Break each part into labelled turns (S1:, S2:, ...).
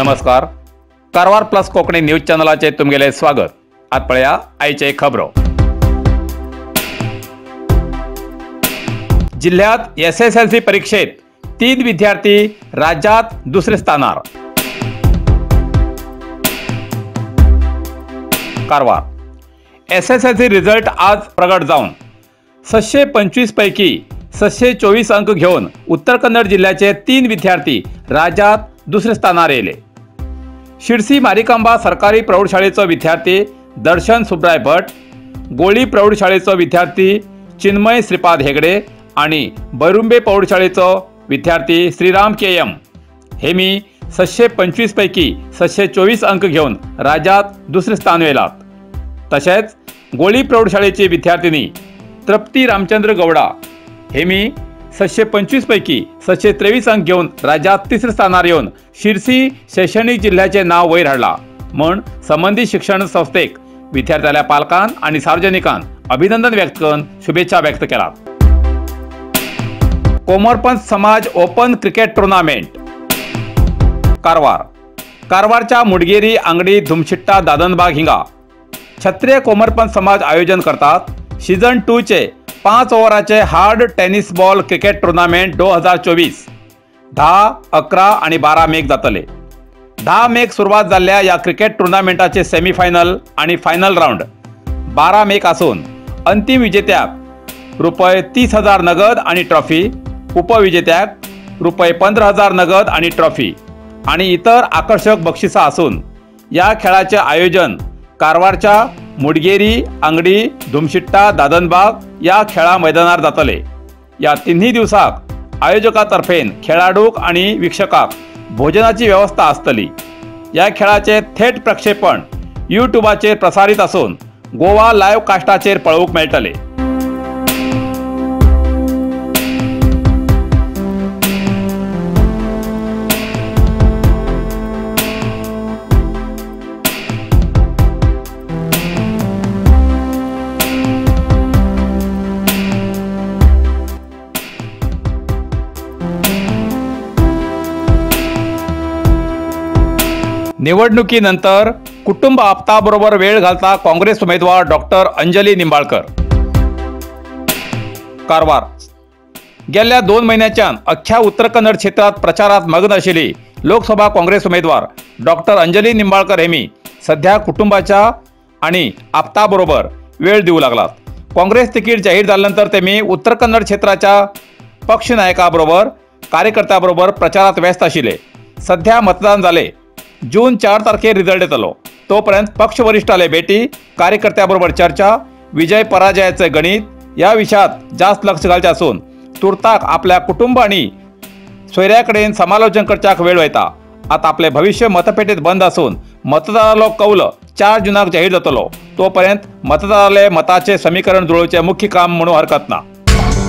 S1: नमस्कार, Karwar plus Konkani news चॅनलाचे तुमगेले स्वागत। आज पळया आयचे खबरो। जिल्ह्यात SSLC परीक्षेत 3 विद्यार्थी राज्यात दुसरे स्थानार। कारवार SSLC result आज प्रगट जाऊन 725 पैकी 724 अंक घेऊन उत्तर कन्नड जिल्ह्याचे 3 विद्यार्थी राज्यात दुसरे स्थानार येले। शिरसी मारिकांबा सरकारी प्रौढशाळेचो विद्यार्थी दर्शन सुब्राय भट, गोळी प्रौढशाळेचो विद्यार्थी चिन्मय श्रीपाद हेगडे आणि बैरुंबे प्रौढशाळेचो विद्यार्थी श्रीराम के एम हे मी 725 पैकी 724 अंक घेऊन राज्यात दुसरे स्थान येलात। तसेच गोळी प्रौढशाळेची विद्यार्थिनी तृप्ती रामचंद्र गौडा हे मी 725 पैकी 723 अंक घेऊन राज्यात तिसरे स्थानार येऊन शिरसी शैक्षणिक जिल्ह्याचे नाव वयर हाडला म्हण संबंधित शिक्षण संस्थेक विद्यार्थ्याल्या पालकान आणि सार्वजनिकान अभिनंदन व्यक्त करून शुभेच्छा व्यक्त केला। Komarpant Samaj open cricket tournament Karwar. कारवारच्या Mudgeri Angadi धुमशिट्टा दादनबाग हिंगा क्षत्रिय कोमरपंत समाज आयोजन करतात सीझन 2 चे 5 ओव्हराचे hard tennis ball cricket tournament 2024 10, 11 आणि 12 मेक जातले। 10 मेक सुरवात जाल्ल्या या क्रिकेट टुर्नामेंटाचे सेमीफायनल आणि फायनल राऊंड 12 मेक असून अंतिम विजेत्याक रुपये 30,000 नगद आणि ट्रॉफी, उपविजेत्याक रुपये 15,000 नगद आणि ट्रॉफी आणि इतर आकर्षक बक्षिसां असून या खेळाचे आयोजन कारवारच्या मुडगेरी आंगडी धुमशिट्टा दादनबाग या खेळा मैदानार जातले। या तिन्ही दिवसाक आयोजकातर्फेन खेळाडूक आणि वीक्षकाक भोजनाची व्यवस्था आसतली। या खेळाचे थेट प्रक्षेपण यूट्यूबाचेर प्रसारित असून गोवा लायव्ह कास्टाचेर पळोवंक मेळटले। निवडणुकीनंतर कुटुंब आप्ताबरोबर वेळ घालता काँग्रेस उमेदवार डॉक्टर अंजली निंबाळकर। कारवार गेल्या 2 महिन्याच्यान अख्ख्या उत्तर कन्नड क्षेत्रात प्रचारात मग्न आशिल्ली लोकसभा काँग्रेस उमेदवार डॉक्टर अंजली निंबाळकर हेमी सध्या कुटुंबाच्या आणि आप्ताबरोबर वेळ देऊ लागलात। काँग्रेस तिकीट जाहीर झाल्यानंतर तेमी उत्तर कन्नड क्षेत्राच्या पक्षनायकाबरोबर कार्यकर्त्याबरोबर प्रचारात व्यस्त आशिल्ले। सध्या मतदान झाले, जून 4 तारखेर रिझल्ट येतलो, तोपर्यंत पक्ष वरिष्ठाले भेटी, कार्यकर्त्याबरोबर चर्चा, विजय पराजयाचे गणित या विषयात जास्त लक्ष घालचे असून तुर्ताक आपल्या कुटुंब आणि सोयऱ्याकडेन समालोचन करच्याक वेळ वयता। आता आपले भविष्य मतपेटीत बंद असून मतदारालो कौल 4 जूनाक जाहीर जातलो, तोपर्यंत मतदाराले मताचे समीकरण जुळोवचे मुख्य काम म्हणून हरकत ना।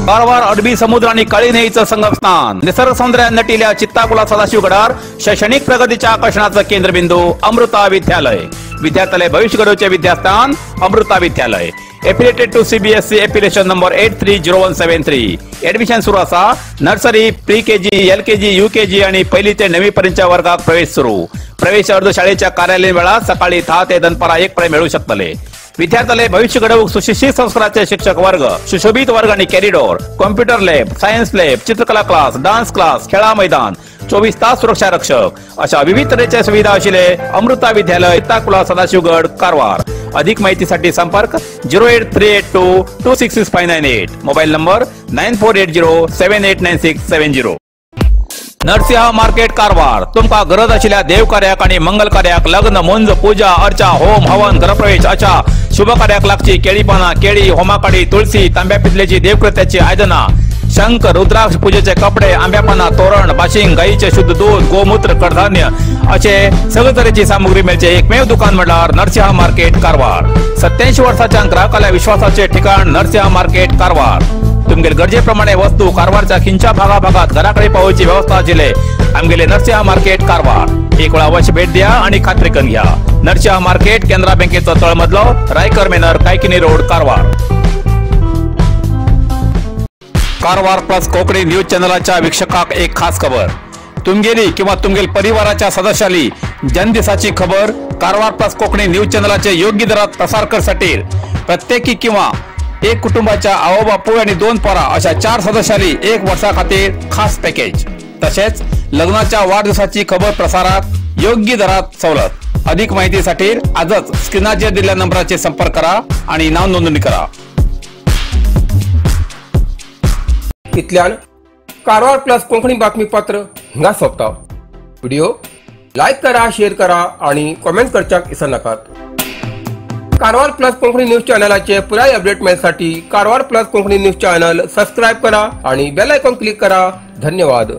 S1: कारवार अरबी समुद्र आणि काळी न्हंयेचं संगमस्थान, निसर्ग सौंदर्यान नटिल्या चित्ताकुला सदाशिवगडार शैक्षणिक प्रगतीच्या आकर्षणाचं केंद्रबिंदू अमृता विद्यालय। विद्यार्थ्याले भविष्य घडवचे विद्यास्थान Amrita Vidyalaya. Affiliated to CBSE affiliation number 830173। Admission सुरू असा। Nursery, pre KG, LKG, UKG आणि पहिली ते 9वी पर्यंतच्या वर्गात प्रवेश सुरू। प्रवेश अर्ज शाळेच्या कार्यालयीन वेळात सकाळी 10 ते दनपारा 1 पर्यंत मिळू शकतले। विद्यार्थ्याले भविष्य घडवूक सुशिक्षित संस्काराचे शिक्षक वर्ग, सुशोभित वर्ग आणि corridor, computer lab, science lab, चित्रकला क्लास, डान्स क्लास, खेळा मैदान, 24 तास सुरक्षा रक्षक अशा विविध तऱ्हेच्या सुविधा आशिल्ले अमृता विद्यालय, चित्ताकुला सदाशिवगड, कारवार। अधिक माहितीसाठी संपर्क 08382 266598, mobile number 9480789670। Narasimha market Karwar. तुमका गरज आशिल्ल्या देवकार्याक आणि मंगल कार्याक, लग्न, मुंज, पूजा अर्चा, होम हवन, गृहप्रवेश अशा शुभ कार्याक लागची केळी पाना, केळी, होमाकाडी, तुळसी, तांब्या पितलेची देवकृत्याची आयदना, शंख, रुद्राक्ष, पूजेचे कपडे, आंब्यापाना, तोरण, बाशिंग, गाईचे शुद्ध दूध, गोमूत्र, कडधान्य असे सगळे तरेची सामुग्री मेळचे एकमेव दुकान म्हळ्यार नरसिंहा मार्केट कारवार। 87 वर्षाच्या ग्राहकाला विश्वासाचे ठिकाण नरसिंहा मार्केट कारवार। तुमगेल गरजेप्रमाणे वस्तू कारवारच्या खिंच्या भागाभागात घराकडे पावोवची व्यवस्था आशिल्ले आमगेले नरसिंहा मार्केट कारवार। एक वेळा अवश्य भेट द्या आणि खात्री करून घ्या। नरसिंहा मार्केट, केनरा बँकेचो तळमजलो, Raikar manor, Kaikini road, Karwar. Karwar plus Konkani news चॅनलाच्या वीक्षकाक एक खास खबर। तुमगेली किंवा तुमगेल परिवाराच्या सदस्याली जन्मदिसाची खबर कारवार प्लस कोकणी न्यूज चॅनलाचे योग्य दरात प्रसार करसाठी प्रत्येकी किंवा एक कुटुंबाच्या आवो बापूय आणि 2 पोरा अशा 4 सदस्याली 1 वर्षा खातीर खास पॅकेज। तसेच लग्नाच्या वाढदिवसाची खबर प्रसारात योग्य दरात सवलत। अधिक माहितीसाठी आजच स्क्रीनाचेर दिलेल्या नंबराचे संपर्क करा आणि नाव नोंदणी करा।
S2: इतल्यान कारवार प्लस कोंकणी बातमीपत्र हिंगा सोंपता। व्हिडिओ लायक करा, शेअर करा आणि कॉमेंट करच्याक विसरनाकात। कारवार प्लस कोंकणी न्यूज चॅनलाचे पुराय update मेळसाठी Karwar plus Konkani news channel subscribe करा आणि बेल आयकॉन क्लिक करा। धन्यवाद।